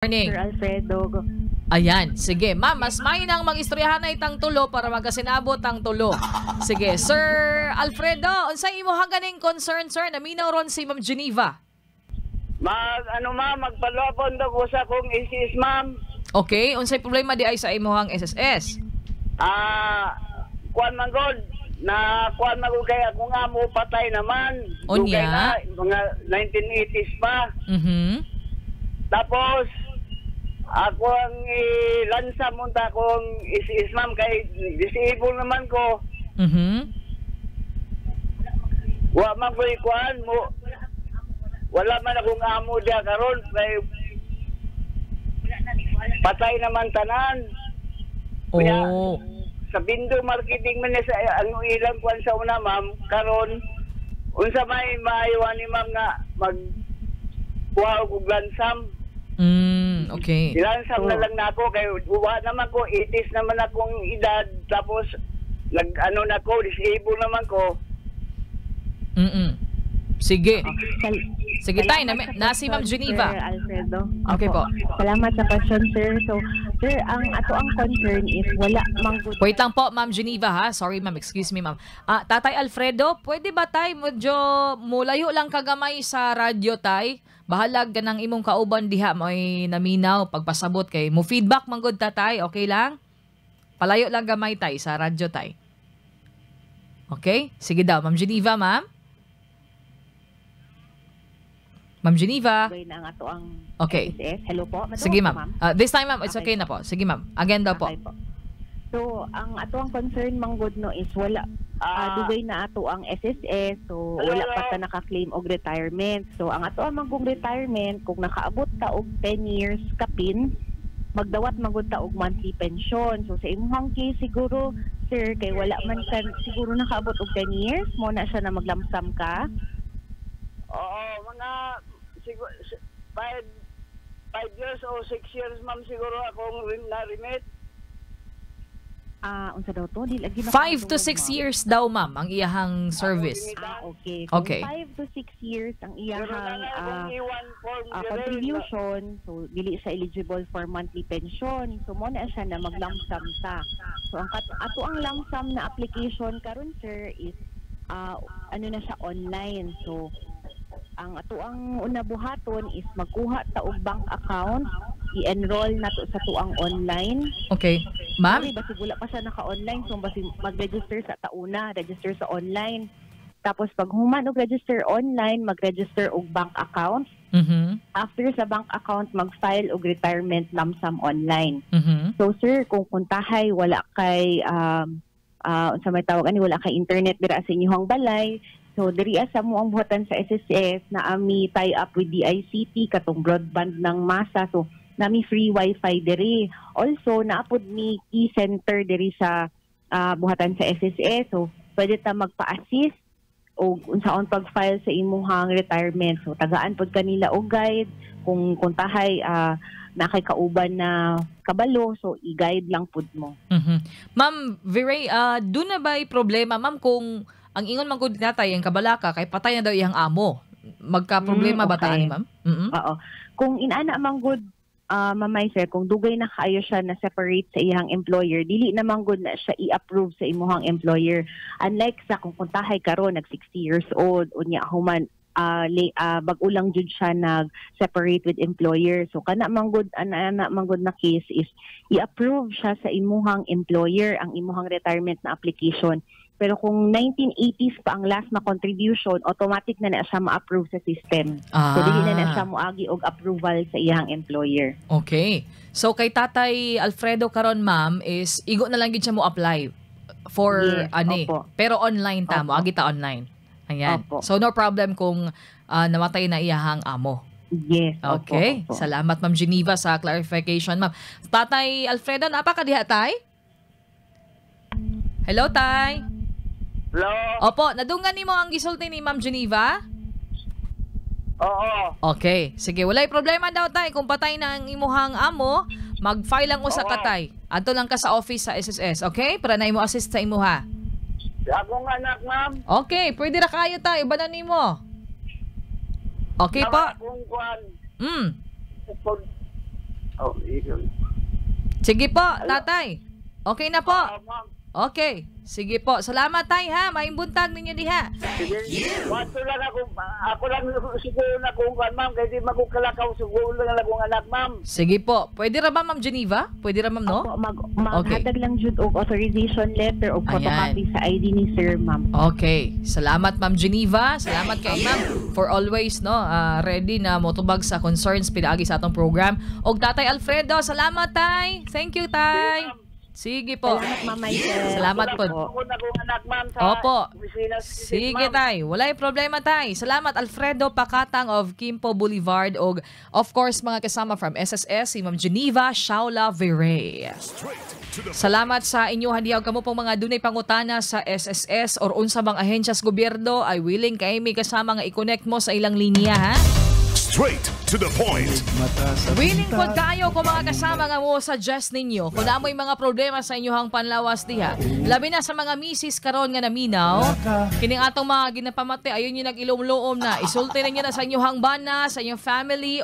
Morning. Sir Alfredo. Ayan, sige. Ma'am, mas may nang mag-istoryahan na itang tulo para magkasinabot ang tulo. Sige, Sir Alfredo, unsay imo ganing concern, sir? Naminaw ron si Ma'am Geneva. Mag, ano ma'am, magpalopon daw ko sa akong isis, ma'am. Okay, unsay problema di ay sa imuhang SSS? Ah, kuan man god, na kuan man gud kay akong amo patay naman. Unya? Dugay na, mga 1980s pa. Tapos, ako ang ilansa mo ta akong isis, ma'am, kay disabled naman ko. Wa man ko ikuan mo. Wala man akong amo diya karon kay patay naman tanan. Kuya, sa Bindo Marketing man niya sa ang ilang kuan sa una, ma'am, karon unsa may maayo ni ma'am nga mag kuha og lansam. Ilansam na lang nako kay wa naman ko 80s naman akong edad, tapos nag ano na ko, disabled naman ko. Sige. Sige tay, Salamat sa na si Ma'am question, Geneva. Sir Alfredo. Okay Opo. po. Salamat sa question, sir. So, sir, ang ato ang concern is wala mang good Wait lang po, Ma'am Geneva ha. Sorry ma'am, excuse me ma'am. Ah, Tatay Alfredo, pwede ba tay medyo mulayo lang kagamay sa radyo, tay? Bahalag ganang imong kauban diha may naminaw pagpasabot kay mo feedback man gud tatay, okay lang? Palayo lang gamay tay sa radyo, tay. Okay? Sige daw, Ma'am Geneva, ma'am. Ma'am Geneva. Dugay na ang ato ang SSS. Hello po. Madungog Sige po, ma'am. Ah, this time ma'am, it's okay na po. Sige ma'am. Again daw po. Okay po. So, ang ato ang concern man gud no is wala dugay na ato ang SSS, so Hello, wala pa hello. ta naka-claim og retirement. So ang ato ang manggong retirement, kung nakaabot ta og 10 years kapin, magdawat man gud ta og monthly pension. So sa imong case siguro, sir, kay wala man ka siguro nakaabot og 10 years, mo na siya na mag-lump sum ka. Oo, mga siguro 5 years o 6 years, ma'am, siguro akong na-remit. Ah, unsa daw to? Di lagi 5 to makadungog, 6 ma'am. Years daw ma'am ang iyahang service. Ah, okay. Kung 5 to 6 years ang Pero iyahang na akong E1 form dire, contribution, so dili siya eligible for monthly pension. So mo na siya na mag-lump sum ta. So ang ato ang lump sum na application karon, sir, is ano na siya, online. So ang ato ang una buhaton is magkuha ta og bank account, i-enroll nato sa tuang online. Okay. Ma'am? Sorry, basig wala pa siya naka-online. So, basig mag-register sa tauna, register sa online. Tapos, pag human og register online, mag-register og bank account. After sa bank account, mag-file og retirement lump sum online. So, sir, kung kuntahay, wala kay, sa may tawag ani, wala kay internet dira sa inyong balay. So, diri sa mo ang buhatan sa SSS na ami tie up with DICT katong broadband ng masa. So, nami free wifi diri. Also, naapod mi key center diri sa buhatan sa SSS. So, pwede ta magpa-assist o unsaon pag-file sa imuhang retirement. So, tagaan pod kanila og guide kung kuntahay na kay kauban na kabalo, so i-guide lang pud mo. Ma'am Viray, doon na ba'y problema, ma'am, kung ang ingon man gud natay ang kabalaka kay patay na daw iyang amo? Magka-problema ba ta ani, ma'am? Oo. Kung inana man gud, mamay sir, kung dugay na kaayo siya na separate sa iyang employer, dili na man gud na siya i-approve sa imuhang employer. Unlike sa kung kuntahay karon nag 60 years old unya human bag-o lang jud siya nag-separate with employer. So kana man gud ana ana man gud na case is i-approve siya sa imuhang employer ang imuhang retirement na application. Pero kung 1980s pa ang last na contribution, automatic na na siya ma-approve sa system. So dili na na siya moagi og approval sa iyang employer. Okay. So kay Tatay Alfredo karon ma'am is igo na lang gid siya mo apply for Yes, ani. opo. Pero online ta mo, Opo. agi ta online. Ayan. Opo. So no problem kung namatay na iyahang amo. Yes, opo, Okay. opo. Salamat Ma'am Geneva sa clarification, ma'am. Tatay Alfredo, napa ka diha, tay? Hello, tay. Hello? Opo, nadunggan nimo ang gisulti ni Ma'am Geneva? Oo. Okay. Sige, walay problema daw tay kung patay na ang imuhang amo, mag-file lang usa ka tay. Adto lang ka sa office sa SSS, okay? Para na imo assist sa imuha. Akong anak, ma'am. Okay, pwede ra kayo tay, ubanan nimo. Okay po. Akong kuan. Oh, ikaw. Sige po, tatay. Okay na po. Ah, ma'am. Okay. Sige po. Salamat, tay, ha. Maayong buntag ninyo diha. Sige. Wato lang ako, ako lang siguro na kung kan, ma'am, kay di makukalakaw siguro lang akong anak, ma'am. Sige po. Pwede ra ba, Ma'am Geneva? Pwede ra, ma'am, no? Opo, maghatag lang jud og authorization letter o Ayan. photocopy sa ID ni sir, ma'am. Okay. Salamat, Ma'am Geneva. Salamat kay ma'am for always, no, ready na motubag sa concerns pinaagi sa atong program. Og Tatay Alfredo, salamat, tay. Thank you, tay. Sige po. Salamat, Ma'am Michael. Salamat po. Ako na akong anak, ma'am, sa Opo. opisina sa Sige, ma'am. tay. Walay problema, tay. Salamat, Alfredo Pakatang of Kimpo Boulevard og of course mga kasama from SSS, si Ma'am Geneva Shaula Vere. Salamat sa inyo handiyaw kamo pong mga dunay pangutana sa SSS or unsa bang ahensya sa gobyerno ay willing kay mi kasama nga i-connect mo sa ilang linya, ha. Straight to the point. Willing pod kayo kung mga kasama nga mo suggest ninyo kung naamoy mga problema sa inyong panlawas diha. Labi na sa mga misis karon nga naminaw, kining atong mga ginapamati, ayun yung nag-ilom-loom na. Isulti ninyo na sa inyong bana, sa inyong family.